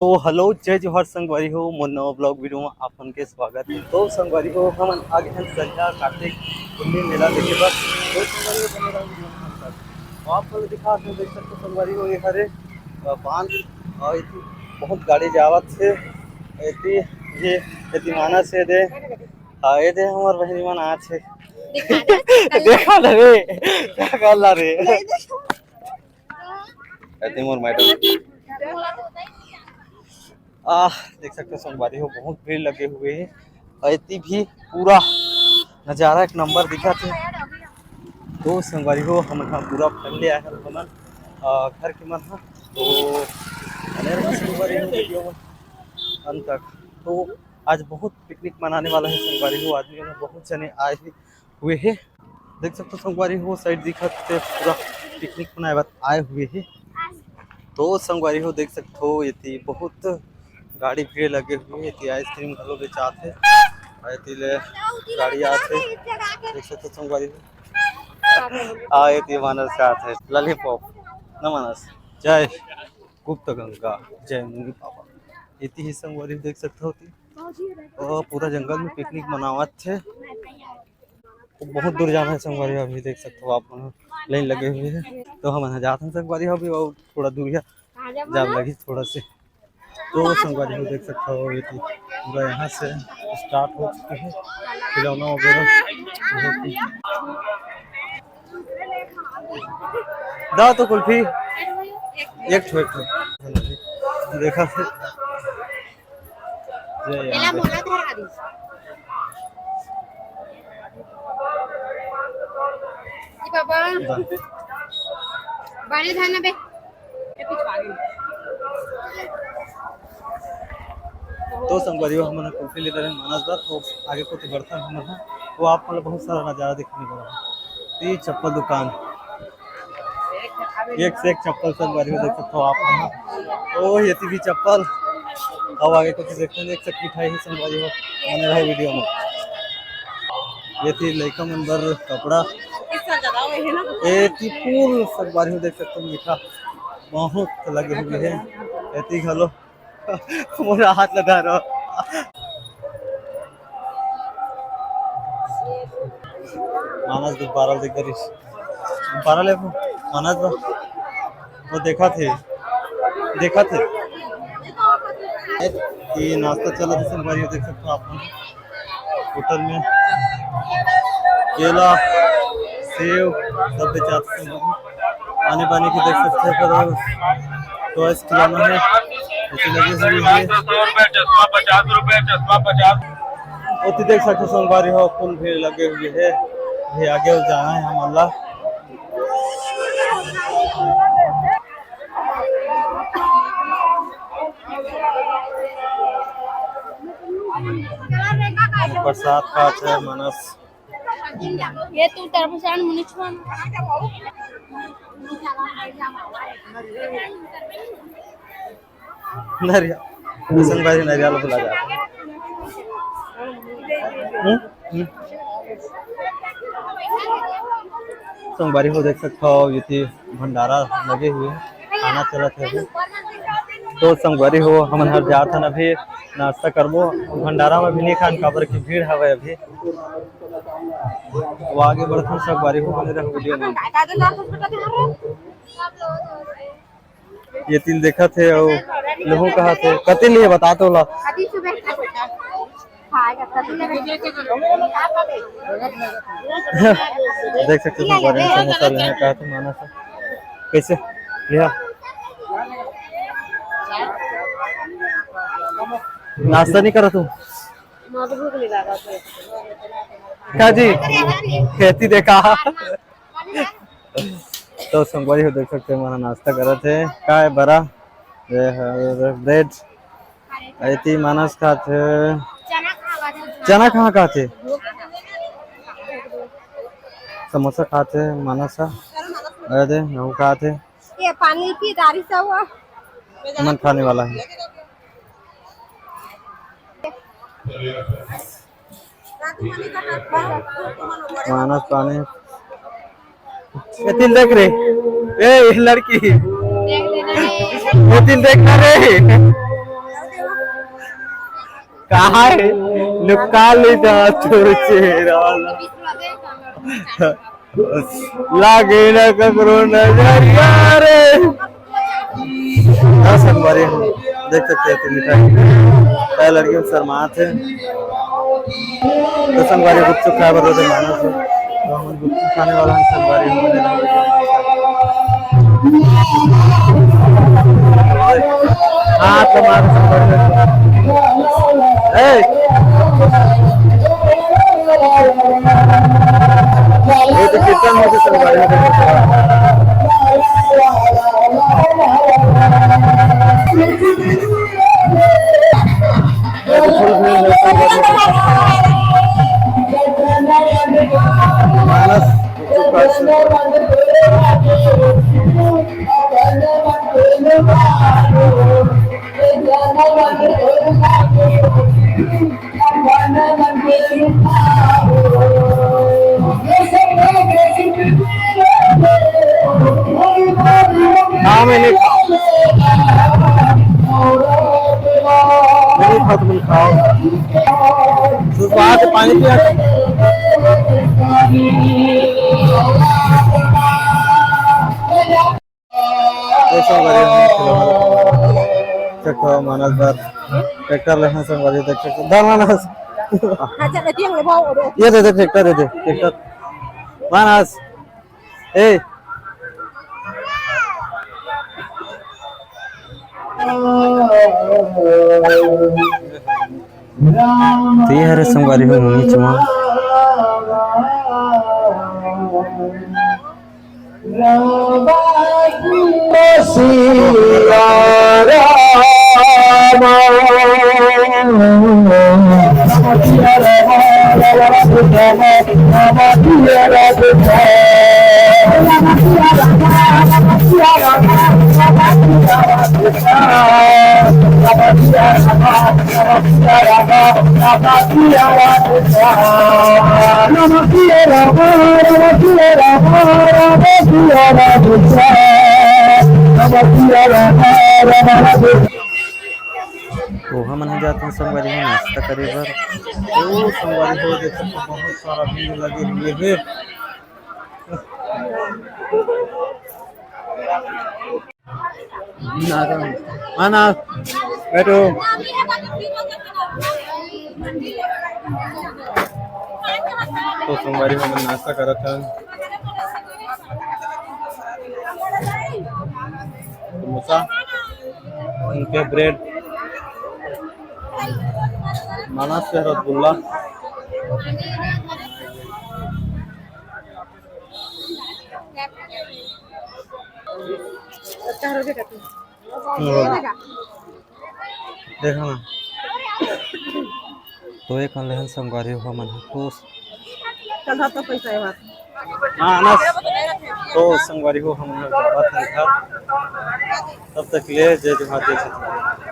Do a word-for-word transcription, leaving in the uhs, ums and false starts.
तो hello, जय जोहार संगवारी हो, मोर नवा vlog video में आप मन के स्वागत है। तो संगवारी हो, हमन आ गे हन संझा कार्तिक पुन्नी मेला देखे बर। तो संगवारी हो, बने रहू video में अंत तक। तो आप मन दिखा के देख सकते हो संगवारी हो, ये हरे, अ, बांध, अ, एती बहुत गाड़ी जावत हे। एती ये, एती मानस हे दे, हाँ, ये दे हमर बहिनी मन आत हे। देखा ना रे, का कर ला रे? एती मोर मैडम। आह, देख सकते हो संगवारी हो, बहुत भीड़ लगे हुए है। एती भी पूरा नजारा एक नंबर दिखत हे। तो संगवारी हो, हमन ह पूरा family आए हन, हमन, अ, घर के मन ह। तो बने रहो संगवारी हो video में अंत तक। तो आज बहुत picnic मनाने वाला है संगवारी हो, आदमी मन बहुत जने आए हुए हे। देख सकते हो संगवारी हो, side दिखत हे पूरा picnic मनाए बर आए हुए हे। तो संगवारी हो, देख सकते हो एती बहुत गाड़ी भीड़ लगे हुए हे। एती ice cream घलो बेचात हे, एती ले गाड़ी आत हे। देख सकते हो संगवारी हो, आ एती मानस का आत हे lollipop। न मानस, जय गुप्त गंगा, जय मुनि बाबा। एती ही संगवारी हो, देख सकते हो एती, ओ, पूरा जंगल में picnic मनावत हे। तो बहुत दूर जाना है संगवारी हो, अभी देख सकते हो आप मन, line लगे हुए हैं। तो हमन जात हन संगवारी हो अभी, और थोड़ा दूर है, जाम लगी थोड़ा से। तो संगवारी हो, देख सकते हो ये तो पूरा यहाँ से start हो चुके हैं खिलौना वगैरह। दा तो कुल्फी एक ठो, एक ठो देखा से। जय एला अंबे। मोला धरा दे। ए बाबा। दा। बने धर ना बे। ए पिछवा दे। तो संगवारी हो, हमन कुल्फी लेते रहे मानस बर, तो आगे कुछ बढ़ता हमन ह, वो आप मतलब बहुत सारा नजारा देखने को रहा। ये चप्पल दुकान, एक से एक चप्पल संगवारी हो, देख सकते हो आप मन ह। ओ, ये भी चप्पल। अब आगे कुछ देखते हैं, एक से एक मिठाई ही संगवारी हो, बने रहे video में। ये थी लइका मन बर कपड़ा। ये थी full संगवारी हो, देख सकते हो मीठा बहुत लगे हुए हैं। ये थी घलो मोर हाथ लगा रहा। मानस गुब्बारा देख करिस। गुब्बारा ले मानस बा। वो देखा थे, देखा थे। ये नाश्ता चला था संगवारी, देख सकते हो आप मन। होटल में केला, सेव सब बेचात हे। आने बाने की देख सकते हो, toys खिलौना है, ऐसे लगे हुए हैं। पचास रुपए, चश्मा पचास। ओती देख सकते हो संगवारी हो, full भीड़ लगे हुए है। ये आगे जाना है हमन ला। प्रसाद खात हे मानस। ये तू तरबूजान मुनिचुआन। नरिया। संगवारी नरिया ला भुला जात हे। हम्म? हम्म। संगवारी हो देख सकथव, ये थी भंडारा लगे हुए हे, खाना चलत हे अभी। तो संगवारी हो, हमन हर जात हन अभी, नाश्ता करबो। भंडारा में भी नहीं खान, काबर की भीड़ हवे अभी। वो आगे बढ़थन संगवारी हो, बने रहो video में। ये तिल देखत हे अउ लहू कहत हे, कतिल हे बता तो ला। देख सकते हो, बड़े समोसा लेना कहत हे मानस। कैसे लिहा? नाश्ता नहीं करा तू? का जी? खेती देखा। तो संगवारी हो देख सकते हो, हमारा नाश्ता करत हे। का हे बरा? ये हे bread। एती मानस खात हे। चना कहाँ खात हे? समोसा खात हे मानस ह। अरे दे, नहु खात हे। ये पानी पी, दारी सा हुआ। मन खाने वाला है। मानस पानी। ये तिल देख रे। ए, ये लड़की। ये तिल देख ना रे। कहाँ है? निकाल लेता तोर चेहरा वाला। लागे ना ककरो नजरिया रे। हाँ संगवारी हो, देख सकते हैं मिठाई। पहले लड़की शर्मात है। तो संगवारी गुपचुप खाए बर रोज मानस है। तो हम गुपचुप खाने वाला है संगवारी हो। हाँ, तो मार संगवारी हो। ए! ये तो कितना मुझे संगवारी हो। हाँ, मैं नहीं खाऊँ। मैं नहीं खाऊँ, तुम खाओ। तो वहाँ से पानी पिया। ये संगवारी हो, चेक करो मानस बर ट्रैक्टर ले हैं संगवारी, देख सकते हो। धर मानस। हाँ, चल, ये ले भाव, ये दे दे, ट्रैक्टर दे दे, ट्रैक्टर। मानस, ए। तो ये हरे संगवारी हो नीच मा। ओहा मन ह जात हे संगवारी हो नाश्ता करे बर। ओ संगवारी हो, देखो तो बहुत सारा भीड़ लगे हुए हे। आना, बैठो। तो संगवारी हो मन नाश्ता करत हे। समोसा, उनके ब्रेड, मानस के रसगुल्ला। देखा ना, तो एक लेहन संगवारी हो मन ह खुश। चल, तो पैसा है बात। हाँ, ना, तो संगवारी हो, हमन ह बात नहीं था। तब तक ले जय जोहार, जय छत्तीसगढ़।